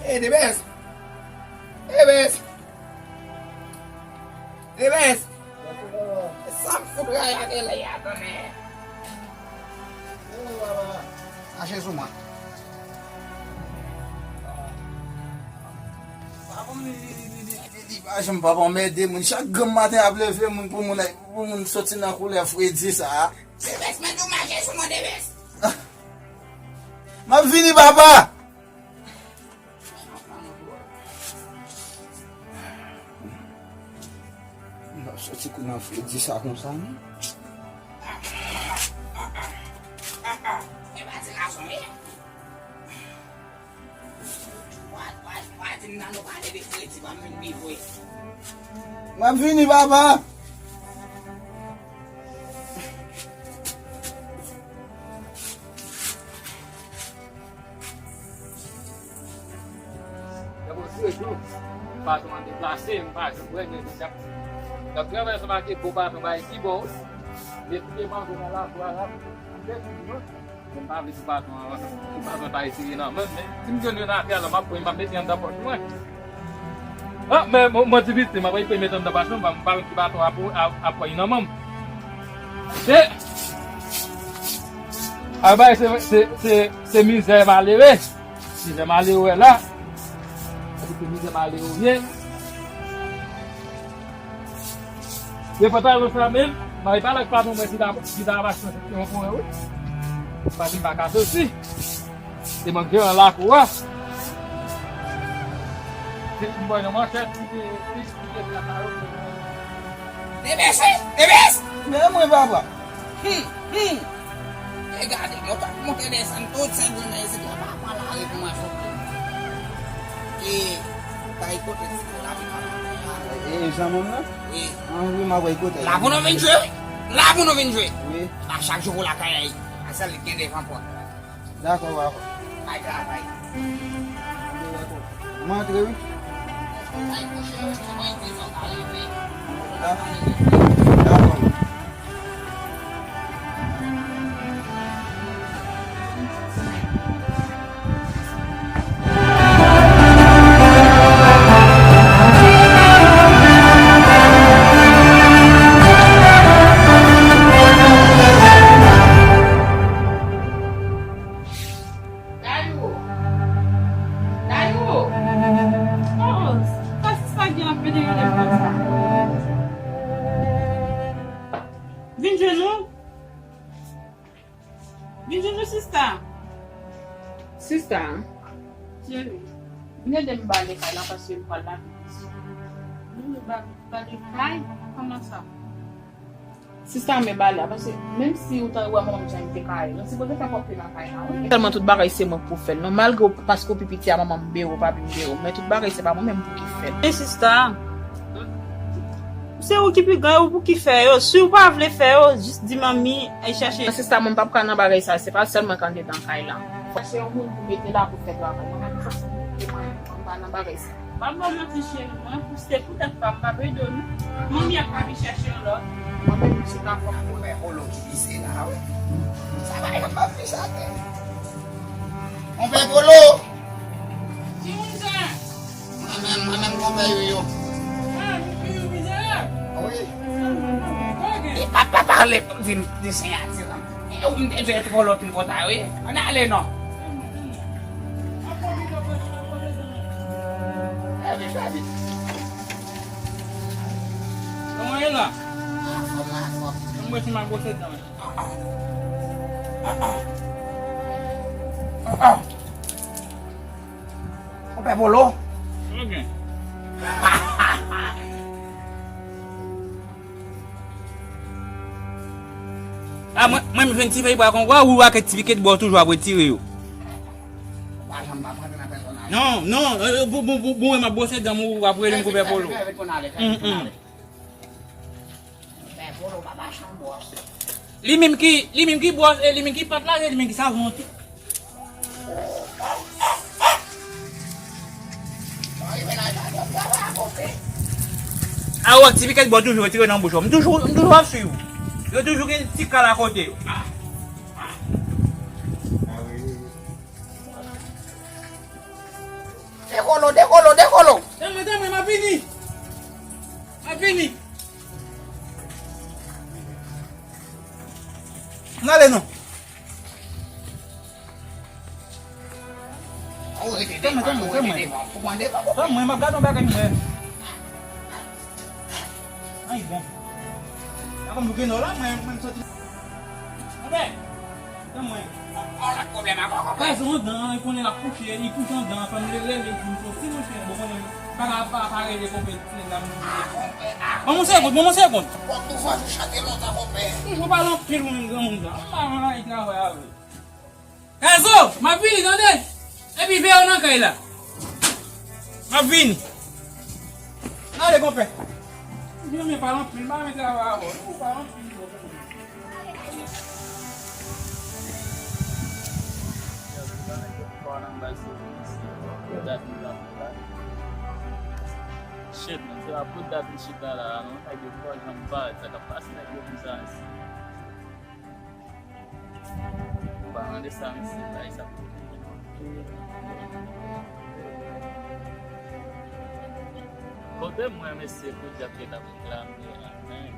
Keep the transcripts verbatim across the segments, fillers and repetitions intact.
Hey, Debès! Debès! Debès! Sa m fout ray ak Elè a, tonnè! Mache sou mwen. Papa m, li, li, li, li, li, li pa janm papa m ede moun. Chak granm maten ap leve moun pou moun, pou moun soti nan koulè fredi sa a. Debès, mèt ou mache sou mwen, Debès! M ap vini, papa! M ap soti kou nan fredi sa konsa, non? M ap vini, papa! Gade yon seri tou. Patwon an deplase, m pa janm wè nèg sa. Y ap travay ansanm ak bon patwon, bagay ki bon. Mete manje nan lakou a, l ap, ap dekouvri nou. Mwen pa vle pou patwon an, pou patwon ta eseye nan men m, men si m jwenn yon afè la, m ap pran, m ap mete anndan pòch mwen. Ah, men mwen, mwen ti pitit, m ap pran, mete anndan pòch mwen, m pa, m pa konn ki patwon ap, ap, ap pran nan men m. Se, a bay, se, se, se, se mizè malere. Mizè malere w wè la. Se mizè malere w ye. Yo pa ta sa menm, mari pale ak patwon mwen ki ta, ki ta mache nan seksyon pou mwen, wi. Paske m pa ka soti. Se mwen ki an lakou a. Se yon bòy nan manchèt ki te, ki te, ki te fè sa yo. Debese! Debese! Men mwen, papa. Hmm, hmm. E gade, yo t ap monte desann tout sèl jounen isit la, pa pran lari pou mwen soti. E, kay kote ti la, vin ap monte la. E, e, zanmi m nan? Wi. An, wi, m ap wè kote. La pou nou vin jwe, wi. La pou nou vin jwe. Wi. Pa chak jou pou lakay a, a sèl li gen devan pòt. Dakò, papa. Bay travay. Mwen antre, wi. Dakò. Dakò. Dayou! Dayou! Oh, sa sista gen ap federe de konsa. Vin jwenn ou. Vin jwenn ou, sista. Sista. Cheri, vin ede m bale kay la paske m pral lave. Vin nou ba-, bale kay? Kòman sa? Sista, men bale a, paske menm si ou ta wè manman m jan li te kare, nou sipoze fè kòk nan kay la, wi. Sèlman tout bagay se mwen pou fè l. Non, malgre w, paske w pi piti a manman m bere w, papi m bere w, men tout bagay se pa mwen menm pou ki fè l. Men sista, se ou ki pi gran, ou pou ki fè yo. Si w pa vle fè yo, jis di manmi, ay chache. Sista, mwen m p ap ka nan bagay sa, se pa sèl mwen k andedan kay la. Chache yon moun pou mete la pou fè travay. Mwen menm, m pa nan bagay sa. Pa ba w manti, cheri, mwen, pou se poutèt pa m, m ap ede w, non. Manmi ap ka vin chèche yon lòt. Mwen menm, m chita kòm pou mwen. Polo ki pise la, wi. Sa va yon pap fi sa tè. Konpè Polo. Ki moun sa? Mwen menm, mwen menm konpè Yoyo. Ah, Yoyo mizerab. Wi. E pa, pa pale di, di siyati la. E ou m te jwe twò lontan konsa, wi. Ann ale non. Fè vit, fè vit. Kòman ye la? Anfòm, anfòm. Mwen si m a bwose dan. Ah, ah. Ah, ah. Ah, ah. Konpè Polo. Ok. Ah, mwen, mwen, m jwenn ti fèy bwa kon kwa, ou ak ti piket bwa toujou ap retire yo. Non, non, euh, bon, bon, bon, bon, m ap bwose dan m, ou ap rele m konpè Polo. Mm, mm. Li menm ki, li menm ki bwòs, e li menm ki pant la, e li menm ki savon tou. A wè, ti piket bò toujou retire nan bouch ou. M toujou, m toujou ap swiv ou. Yo toujou gen ti kal akote yo. Dekolo, dekolo, dekolo. Tanmen, tanmen, m ap vini. M ap vini. N ale non. Tanmen, tanmen, tanmen. Tanmen, m ap gade yon bagay mwen. Ay, bon. Avan m gen la, mwen, mwen soti. Anben, tanmen. Pwoblèm ankò, konpè. Pèse yon dan, li konnen l ap kouche, li kouche yon dan, fè m leve, li di m soti, monchè. Bon, konnen, pa, pa, pa rele konpè, se la m di. Ban m yon segonn, ban m yon segonn. Bon, nou fè jou chante lontan, konpè. Toujou pale anpil, ou menm granmoun sa. M pa nan travay avè w. Gazo, m ap vini, tande? Epi veye w nan kay la. M ap vini. N ale, konpè. Ou byen pale anpil, m pa renmen travay avè w. Ou pale anpil, konpè. Shit, man, se pa pou dat m chita la, non, nèg yo fò jan m parèt, sa k ap pase nèg yo konsa, mesye. Ou pa mande sa, mesye, bay sa pou kote mwen, mesye, pou djab te ka reklame la, men.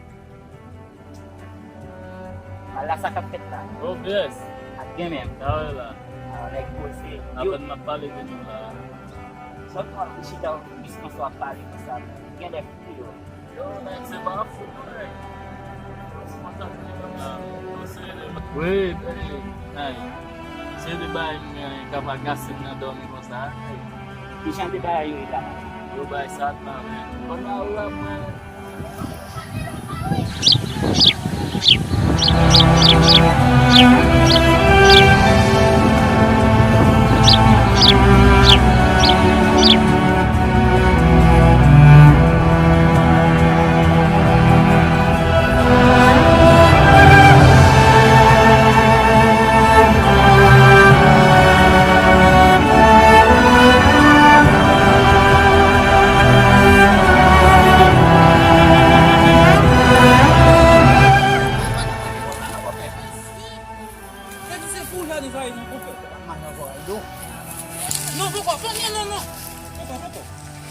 Mal la, sa k ap fèt la? Oh, bless. Ap gen menm. Sa wè la. Ah, nèg poze. Apèn m ap pale de nou la. Sòt w ap chita w, miskonsa w ap pale konsa. Gen lè fou yo. Yo, nèg, se pa fou, non, nèg. Yo, se konsa pou yo la. Yo, se de, wi, wi, nèg. Se de bagay m gen, k ap agase m nan dòmi konsa. Ki jan de bagay yo ye la? Yo bay Satan, men. Kòm la, ou la, mwen. Sa di se pou jaden sa ye non, konpè. Non, poko, non, non, non, non. Poko, poko.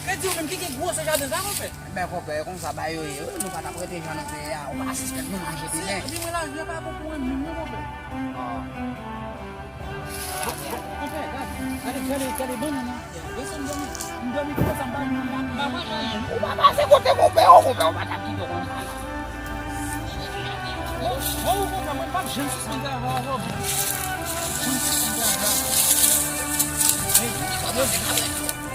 Sa di ou menm ki gen gwo se jaden sa, konpè. Ben, konpè, e konsa bagay yo ye, wi, nou pa t ap rete jan nou te ye a, ou pa sispèk nou manje demen. Se li mwen lavi a pa bon pou mwen menm, non, konpè. Ah. Bon, bon, konpè, gade, gade, gade, gade bannann nan. Lè sa m dòmi, m dòmi konsa, m pa, m pa, m pa manje anyen. Ou pa pase kote konpè, o konpè, ou pa t ap kite w konsa. Bon, bon, ou konpè, mwen m p ap janm sispann travay avè w, bro. Janm sispann travay.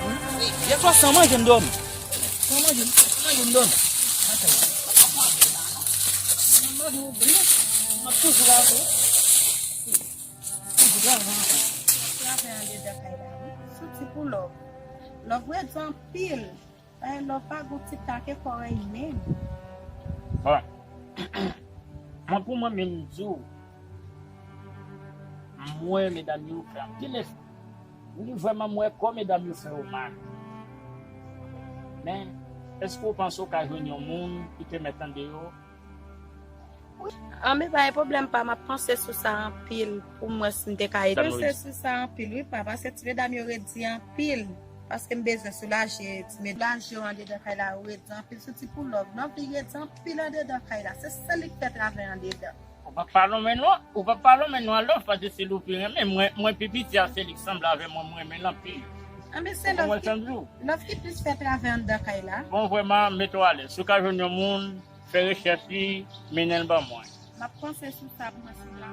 Wi, wi. Yè swa san manje m dòmi. San manje, san manje m dòmi. Atè. M ap toujou la, bro. Toujou travay ankò. Travay andedan kay la, wi. Soti pou love. Love rèd anpil. Dayè love pa gon ti take kòrèy menm. Bon. Mwen pou mwen menm di w, mwen medam yo fè anpil efò. Wi, vrèman, m wè kò medam yo fè yo mal. Men, èske w panse w ka jwenn yon moun ki te mèt tande yo? Wi, anben, pa gen pwoblèm pa, m ap panse sou sa anpil pou m wè si m te ka ede. Panse sou sa anpil, wi, pa, paske ti medam yo redi anpil. Paske m bezwen soulaje ti medam. Soulaje yo andedan kay la, yo redi anpil, soti pou love. Love li redi anpil andedan kay la. Se sèl li k fè travay andedan. Ou pa pale men non, ou pa pale men non a love, paske se li w pi renmen. Mwen, mwen pi piti a, se li k sanble avè mwen, m renmen l anpil. Anben, se love ki, love ki plis fè travay andedan kay la. Bon, vrèman, mete w alèz. Si w ka jwenn yon moun, fè rechèch li, mennen l ban mwen. M ap panse sou sa pou mwen si m la.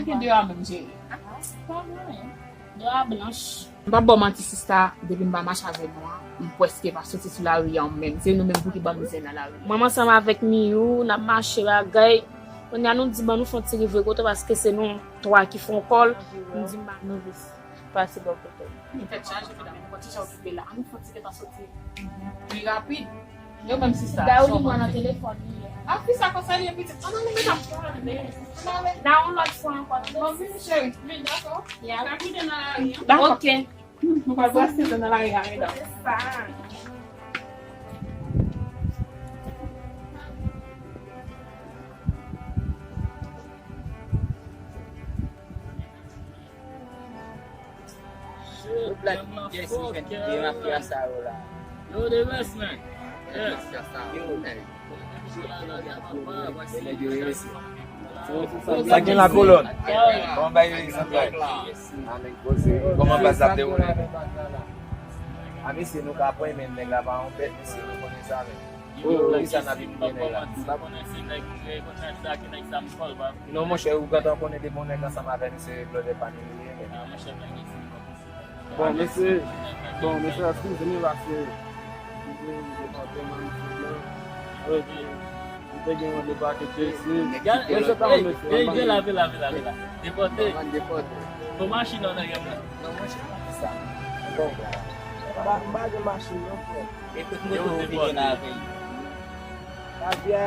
Sa gen de a menm, cheri? Pa vre. De a blanch. M p ap ba w manti, sista, depi m pa mache avè nou an, m prèske pa soti sou lari an menm. Se nou menm pou ki ban mizè nan lari. Mwen ansanm avèk Miyou, n ap mache bagay. Kounye a nou di ban nou fè yon ti rive kote paske se nou twa ki fè yon kòl. M di m ba nou lis. Pase bò kote. Tèt chaje, medam. Mwen ti jan okipe la. Ann fè yon ti tèt soti pi rapid. Yo menm sista. Dayè ou li mwen nan telefòn li. A fi sa konsa li ye pitit. Ann ale medam. Ann ale. Nan yon lòt fwa ankò. Bon, vini cheri. Vin, dakò. Ya. Dakò. Dakò. Ok. Nou pral brase dan nan lari a, medam. Se sa. Yo, Black, yes, mwen fè gen mafya sa yo la. Yo, the best, man. Yes. Mafya sa yo, man. Sa gen la kolòn. Kòman bay yo egzanp la? Amen. Koze. Kòman baz ap dewoulen? A mesye, nou ka pran men nèg la pa yon bèt, mesye, nou konnen sa, men. Kisa n ap vin gen nèg la? Non, monchè, ou gentan konnen de bon nèg ansanm avè misye, blòdè pa nou li ye, men. Bon, mesye, bon, mesye, eskize nou la, se, se, se, se, se, se, se, se, se, M te gen yon debake J C. Gade, mesye, pa mesye, ey, vin la, vin la, vin la, vin la. Depòte. Depòte. Pou machin nan, nèg la. Non, machin nan, sa. Bon, m pa, m pa gen machin non, frè. E kote moto ou vini la avè l? Lavya,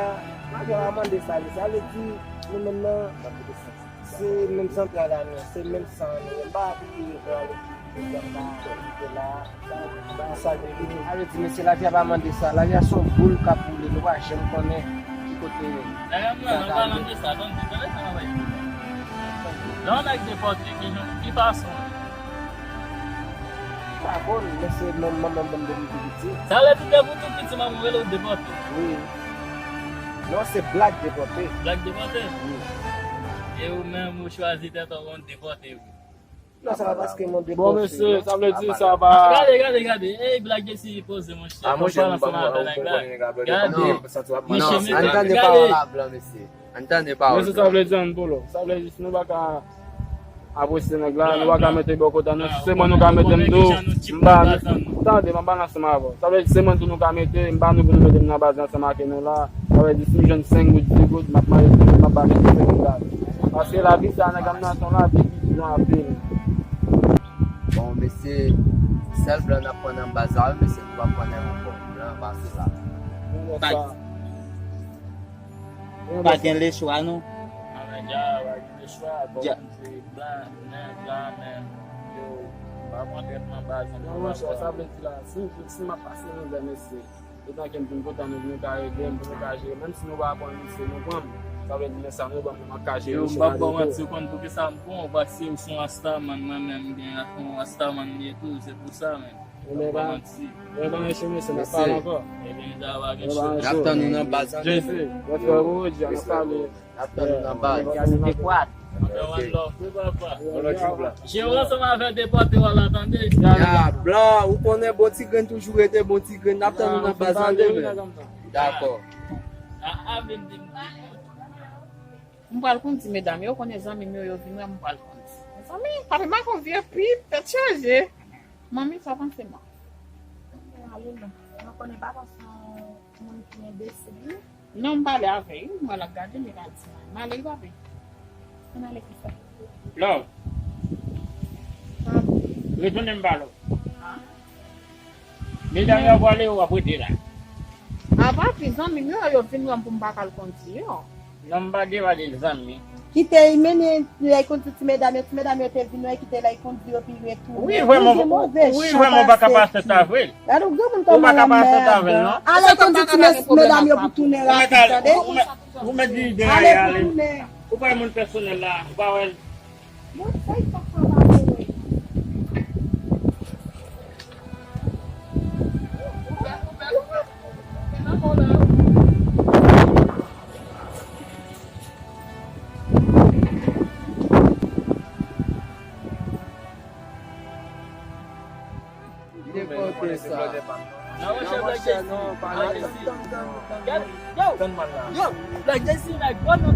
lavya pa mande sa, li. Sa vle di, nou menm nan, se menm zantray la nou, se menm san nou. M pa aplike yo pou ale ki, pou yo pa, pou yo la. Sa vle di, mesye, lavi a pa mande sa. Lavi a se yon boul k ap woule. Nou pa janm konnen ki kote sa ka ale. Dayè, an palan de sa, tande, tande sa, mwen. Lè yon nèg depòte, ki jan, ki fason? Pa konn, men se manman m ban m depi tou piti. Sa vle di depi w tou piti, manman w rele w depòte? Wi. Non, se Black depòte. Black depòte? Wi. E ou menm, ou chwazi tèt ou, ou depòte, wi. Non, se pa paske mwen depòte. Bon, mesye, sa vle di sa va. Gade, gade, gade. Ey, Black J C poze, monchè. Ah, monchè, nou pa mwen, ou konn konnen nèg la blòdè. Gade. Misye mete, ann tande pawòl la blan, mesye. Ann tande pawòl. Mesye, sa vle di ann polo. Sa vle di si nou pa ka apresye nèg la, nou pa ka mete bò kòt nou. Si se mwen nou ka mete m dou, m ba nou. Tande, m ap pale ansanm avè w. Sa vle di se mwen tou nou ka mete, m ba nou pou nou mete m nan baz ansanm ak nou la. Sa vle di si m jwenn senk goud, dis goud, m ap mare senk goud, m ap ba mesye senk goud la. Paske lavi sa nèg ap nan son lavi ki di nou anpil. Bon, mesye, sèl blan n ap pran nan baz la, wi, mesye, nou p ap pran nan yon bò. Blan pase la. Baz. Pa gen lechwa, non. Anben, dja, pa gen lechwa. Bon, se blan, men, blan, men, yo, pa pran trètman baz, non, monchè, sa vle di la, si, si m ap pase mizè, mesye, etan ke m vin kontan nou, nou ka ede m, pou nou ka jere. Menm si nou pa pran misye, nou pran m. Sa vle di, men sa nou ban m, m ap ka jere. Yo, m p ap ba w manti, ou konn poukisa m pran w, paske ou se yon rastaman, mwen menm, m gen yon rastaman m ye tou, se pou sa, men. M p ap ba w manti. Ebyen, pa gen cho, mesye, n ap pale ankò. Ebyen, sa va gen cho. N ap tann ou nan baz la. J C, respè pou ou, J, n ap pale. N ap tann ou nan baz. Anpil one love, wi, papa. Yon lòt jou, blan. Jere ansanm avè depòte w la, tande? Ya, blan, ou konnen bon ti grenn toujou rete bon ti grenn. N ap tann ou nan baz la, tande, men. Dakò. A, a, vin di m. M pral kondi medam yo, ou konnen zanmi m yo, yo vin wè m, m pral kondi. Mezanmi, papi Macron vye pip, tèt chaje. Manmi, sa w panse, man? Ou ale non. Mwen konnen papa se yon moun ki enbesil, wi. Non, m pale avè l, wi, m wè l ap gade m, li pa di m ale, papi. Ann ale kisa? Love. Retounen m ba love. Medam yo ap ale, w ap rete la. A papi, zanmi m yo, yo vin wè m pou m pa ka al kondi yo. Non, m pa gen pa de zanmi. Kite y mennen, y al kondi ti medam yo, ti medam yo te vin wè, kite l al kondi yo, pi retounen. Wi, vrèman, wi, vrèman, w pa ka pase tèt avè l. Gade, ou granmoun kòman l ap mèd. Ale kondi ti medam yo pou tounen rapid, tande. Ou mèt di ide a, ale. Ou pa moun pèsonèl la, ou pa wè l. Nenpòt sa. Nan monchè, non, pa nan. Gade, yo, yo, Black J C, like, bon, non,